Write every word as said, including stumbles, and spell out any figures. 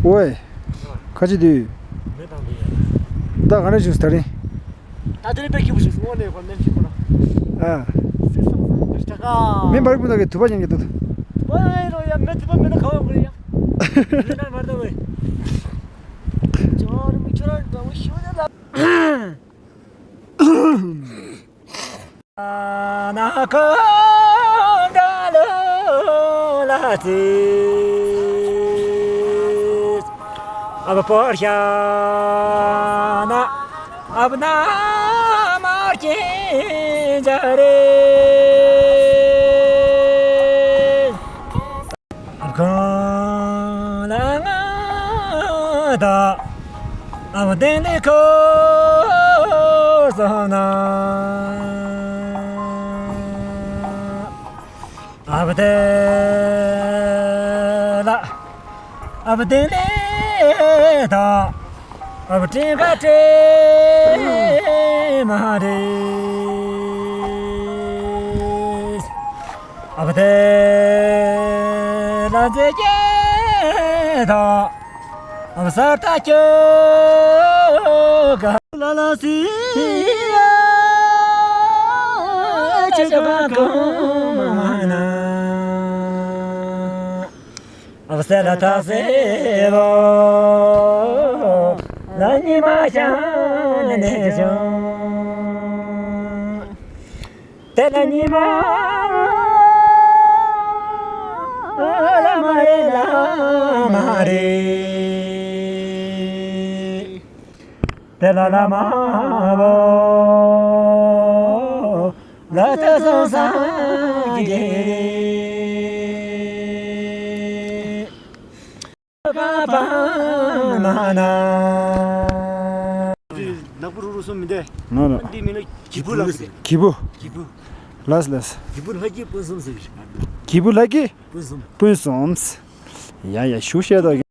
ཝེ། ཁ་ཅིག་དུས། མེ་དང་དུས། ད་ག་འདྲ་བྱུང་ད་རིང་། ད་དེ་རིང་དཔེ་སྐྱིད་པོ་བྱུང་སོང་། དངོས་གནས་ཁོ་ནམ་ཞིག་ཁོ་རང་། ཨ། ད་ག་མེ་འབར་ཀུན་ད་གི་དུ་བ་ཅན་གྱི་དུ། ཝེ་རོ་ཡ། མེ་དུ་བ་མེ་ན་ག་བ་གོ་ཡ། མེ་ན་མར་ད་ཝེ། ཅོ་རི་མི་ཁྱོད་རང་འདྲ་བོ་ཞུ་ད་ལ། ན་ཁོ་འདྲ་ལོ་ལ་ཙི། ཨ་བ་པོར་ཤ་ན་ཨ་བ་ན་མ་ཅི་ཇ་རེ། ཁོང་ལ་ང་ད་ཨ་བ་དེ་ནི་ཁོ་སོང་ན། ཨ་བ་དེ་ལ་ཨ་བ་དེ་ནི་ད་ཨ་བ་དྲན་ག་དྲན་མ་རེད། ཨ་བ་དེ་ལ་མཛེས་སྐྱེས་དང་། ཨ་བ་སར་ལྟ་སྐྱོ་ག་ལ་ལ་སི་ཡ་ཅི་ག་གོ་མ་ན། ཨ་བ་སེ་ལ་ཐ་སེ་བོ་ལ་ཉི་མ་ཤར་ནས་བྱུང་། དེ་ལ་ཉི་མ་ལ་མ་རེད་ལ་མ་རེད། དེ་ལ་ལ་མ་བོ་ལ་ཐ་སོང་སང་གི། ནག་པོ་རུ་རུ་སོང་མི་འདུག་ང་ལ། འདི་མིང་ལ་གྱི་བུ་ལགས་ཟེར། གྱི་བུ། གྱི་བུ། ལགས་ལགས། གྱི་བུ་ལྷ་རྒྱལ་སྤུན་གསུམ་ཟེར། གྱི་བུ་ལྷ་རྒྱལ་སྤུན་གསུམ། སྤུན་གསུམ། ཡ་ཡ་ཞུ་བཤད་དོ།